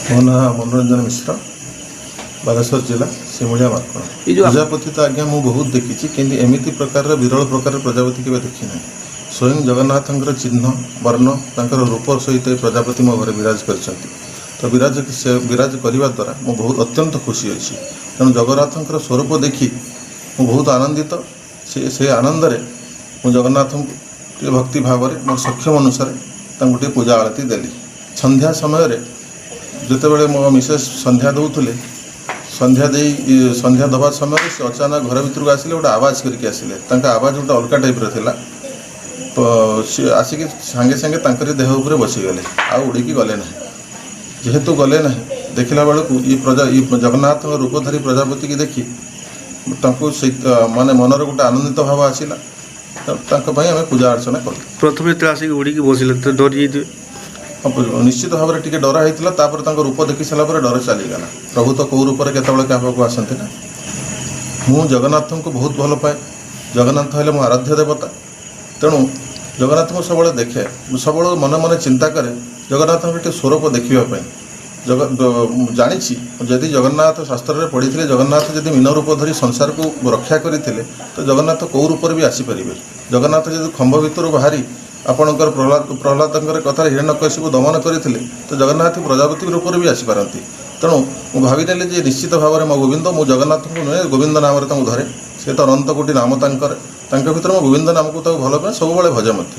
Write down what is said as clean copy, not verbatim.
ମୋ ନାଁ ମନୋରଞ୍ଜନ ମିଶ୍ର, ବାଲେଶ୍ୱର ଜିଲ୍ଲା ସିମୁଳିଆ ମାର୍କଣ। ଏଇ ଯୋଉ ପ୍ରଜାପତି ତ ଆଜ୍ଞା ମୁଁ ବହୁତ ଦେଖିଛି, କିନ୍ତୁ ଏମିତି ପ୍ରକାରର ବିରଳ ପ୍ରକାରର ପ୍ରଜାପତି କେବେ ଦେଖିନାହିଁ। ସ୍ୱୟଂ ଜଗନ୍ନାଥଙ୍କର ଚିହ୍ନ, ବର୍ଣ୍ଣ, ତାଙ୍କର ରୂପ ସହିତ ଏ ପ୍ରଜାପତି ମୋ ଘରେ ବିରାଜ କରିଛନ୍ତି। ତ ବିରାଜ, ସେ ବିରାଜ କରିବା ଦ୍ୱାରା ମୁଁ ବହୁତ ଅତ୍ୟନ୍ତ ଖୁସି ଅଛି। ତେଣୁ ଜଗନ୍ନାଥଙ୍କର ସ୍ୱରୂପ ଦେଖି ମୁଁ ବହୁତ ଆନନ୍ଦିତ। ସେ ଆନନ୍ଦରେ ମୁଁ ଜଗନ୍ନାଥଙ୍କୁ ଟିକେ ଭକ୍ତି ଭାବରେ ମୋର ସକ୍ଷମ ଅନୁସାରେ ତାଙ୍କୁ ଟିକେ ପୂଜା ଆଳତି ଦେଲି। ସନ୍ଧ୍ୟା ସମୟରେ ଯେତେବେଳେ ମୋ ମିସେସ୍ ସନ୍ଧ୍ୟା ଦେଉଥିଲେ, ସନ୍ଧ୍ୟା ଦେଇ, ସନ୍ଧ୍ୟା ଦେବା ସମୟରେ ସେ ଅଚାନକ ଘର ଭିତରକୁ ଆସିଲେ। ଗୋଟେ ଆବାଜ କରିକି ଆସିଲେ। ତାଙ୍କ ଆବାଜ ଗୋଟେ ଅଲଗା ଟାଇପ୍ର ଥିଲା। ତ ସିଏ ଆସିକି ସାଙ୍ଗେ ସାଙ୍ଗେ ତାଙ୍କରି ଦେହ ଉପରେ ବସିଗଲେ, ଆଉ ଉଡ଼ିକି ଗଲେ ନାହିଁ। ଯେହେତୁ ଗଲେ ନାହିଁ, ଦେଖିଲା ବେଳକୁ ଇ ଜଗନ୍ନାଥଙ୍କ ରୂପଧାରୀ ପ୍ରଜାପତିକି ଦେଖି ତାଙ୍କୁ ସେଇ ମାନେ ମନରେ ଗୋଟେ ଆନନ୍ଦିତ ଭାବ ଆସିଲା। ତ ତାଙ୍କ ପାଇଁ ଆମେ ପୂଜା ଅର୍ଚ୍ଚନା କଲୁ। ପ୍ରଥମେ ଯେତେବେଳେ ଆସିକି ଉଡ଼ିକି ବସିଲେ ତ ଡରି ଯାଇଥିବେ? ହଁ, ନିଶ୍ଚିତ ଭାବରେ ଟିକେ ଡର ହେଇଥିଲା। ତାପରେ ତାଙ୍କ ରୂପ ଦେଖି ସାରିଲା ପରେ ଡର ଚାଲିଗଲା। ପ୍ରଭୁ ତ କେଉଁ ରୂପରେ କେତେବେଳେ କାହା ପାଖକୁ ଆସନ୍ତି ନା। ମୁଁ ଜଗନ୍ନାଥଙ୍କୁ ବହୁତ ଭଲ ପାଏ। ଜଗନ୍ନାଥ ହେଲେ ମୋ ଆରାଧ୍ୟ ଦେବତା। ତେଣୁ ଜଗନ୍ନାଥଙ୍କୁ ସବୁବେଳେ ଦେଖେ। ମୁଁ ସବୁବେଳେ ମନେ ମନେ ଚିନ୍ତା କରେ ଜଗନ୍ନାଥଙ୍କ ଟିକେ ସ୍ୱରୂପ ଦେଖିବା ପାଇଁ। ମୁଁ ଜାଣିଛି, ଯଦି ଜଗନ୍ନାଥ ଶାସ୍ତ୍ରରେ ପଢ଼ିଥିଲେ, ଜଗନ୍ନାଥ ଯଦି ମୀନ ରୂପ ଧରି ସଂସାରକୁ ରକ୍ଷା କରିଥିଲେ, ତ ଜଗନ୍ନାଥ କେଉଁ ରୂପରେ ବି ଆସିପାରିବେ। ଜଗନ୍ନାଥ ଯଦି ଖମ୍ବ ଭିତରୁ ବାହାରି ଆପଣଙ୍କର ପ୍ରହ୍ଲାଦଙ୍କର କଥାରେ ହିରଣ୍ୟକଶିପୁ ଦମନ କରିଥିଲେ, ତ ଜଗନ୍ନାଥ ପ୍ରଜାପତି ରୂପରେ ବି ଆସିପାରନ୍ତି। ତେଣୁ ମୁଁ ଭାବିନେଲି ଯେ ନିଶ୍ଚିତ ଭାବରେ ମୋ ଗୋବିନ୍ଦ। ମୁଁ ଜଗନ୍ନାଥଙ୍କୁ ନୁହେଁ, ଗୋବିନ୍ଦ ନାମରେ ତାଙ୍କୁ ଧରେ। ସେ ତ ଅନନ୍ତ କୋଟି ନାମ ତାଙ୍କର। ତାଙ୍କ ଭିତରେ ମୁଁ ଗୋବିନ୍ଦ ନାମକୁ ତାକୁ ଭଲ ପାଏ, ସବୁବେଳେ ଭଜେ ମଧ୍ୟ।